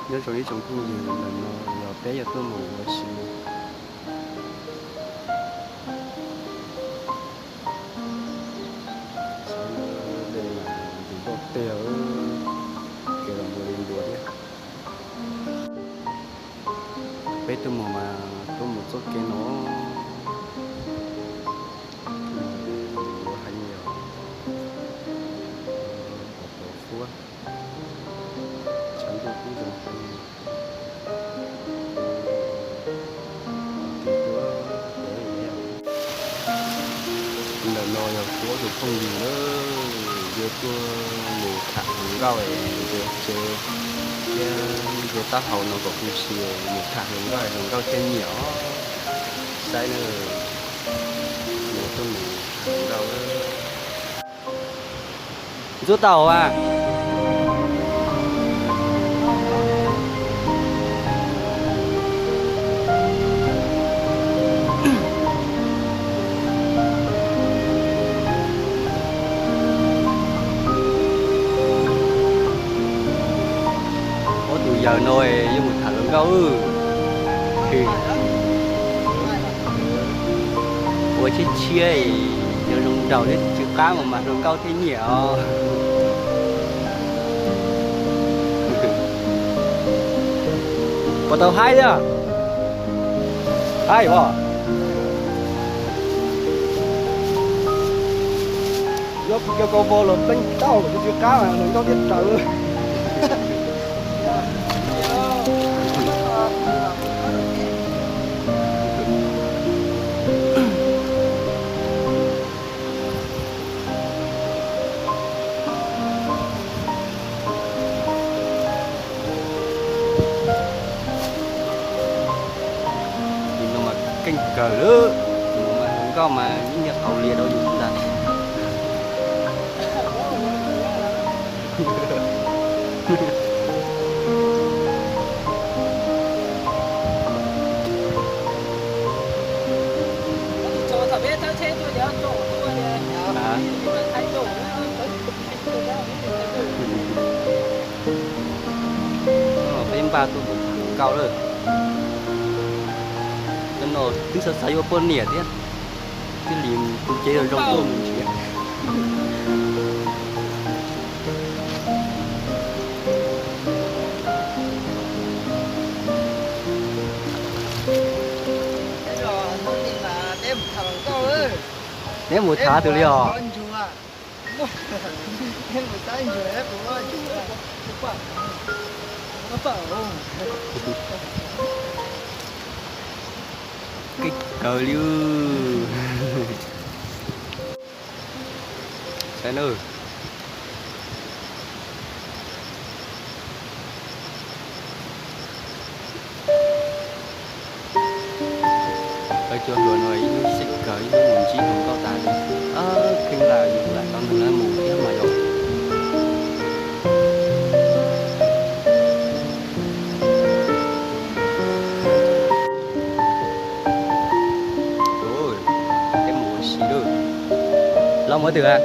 Nyob zoo ib tsoom phooj ywg, ntawm no yog peb yuav tuaj mus ua si. Dej mas ntuj toj teg, kev los ntuav li ntuav thiab. Peb tuaj mus mas tuaj mus txoj kev no. Ua heev li os. Pov pov fuab. Tshav ntuj kub zoo heev. Ntawm no yog kuv ob tug phooj ywg na, yuav tuaj mus tham hluas nkauj es ntsia tsev thiab ntsia taub hau no kom khuv si, mus tham hluas nkauj, hluas nkauj thiaj nyiam os. Saib na, yuav tuaj mus tham hluas nkauj. Ntxuav tau a. Ob tug yawg no yuav mus tham hluas nkauj. Ua tshiab tshiab, cov zoo nraug thiab tsw qab mas mas hluas nkauj thiaj nyiam os. Puas tau haib thiab? Haib os. Yuav kuv cov kau vos los pleev tau kuv tsw qab mas hluas nkauj thiaj raws. Tim no mas keej kawg lawm, mus mas hluas nkauj mas yeej yog qauv lias rau yus xwb ntag. Peb npaj tuaj mus tham hluas nkauj lawm. Cov no twb xav xav yuav poj niam thiab, thiaj li tu cev zoo tuaj mus nrhiav. Neb mus tham twg li os? Keej kawg li. Saib na. Peb cov hluas no ib hnub xij kawg ib hnub mus ntsib hluas nkauj tas li. Kheev lam yus lam tau nrog lawv mus thiab mas yog. Peb mus ua si lawm. Los mus twg a?